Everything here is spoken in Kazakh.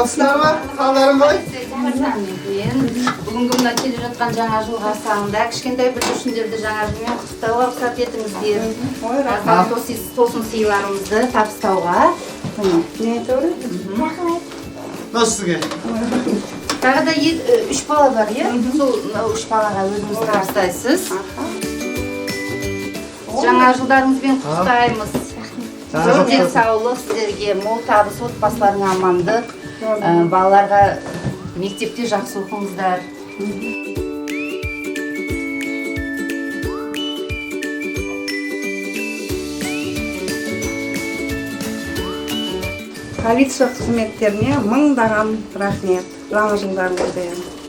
Саламатсыздар ма? Қалдарың қалай? Мен бүгінгі мына келе жатқан жаңа жыл қарсаңында кішкентай бүлдіршіндерді жаңа жылмен құттықтауға рұқсат етіңіздер. Аздан тосын сыйларымызды табыстауға. Міне. Не айтып? Мынау сізге. Тағы да үш бала бар, иә? Сол мынау үш балаға өзіңіз табыстайсыз. Жаңа жылдарыңызбен құттықтаймыз. Жаңа Зор жыл құтты. денсаулық сіздерге, мол табыс, отбасыларыңа амандық, балаларға мектепте жақсы оқыңыздар. Полиция қызметтеріне мыңдаған рахмет. Жаңа жылдарыңызбен.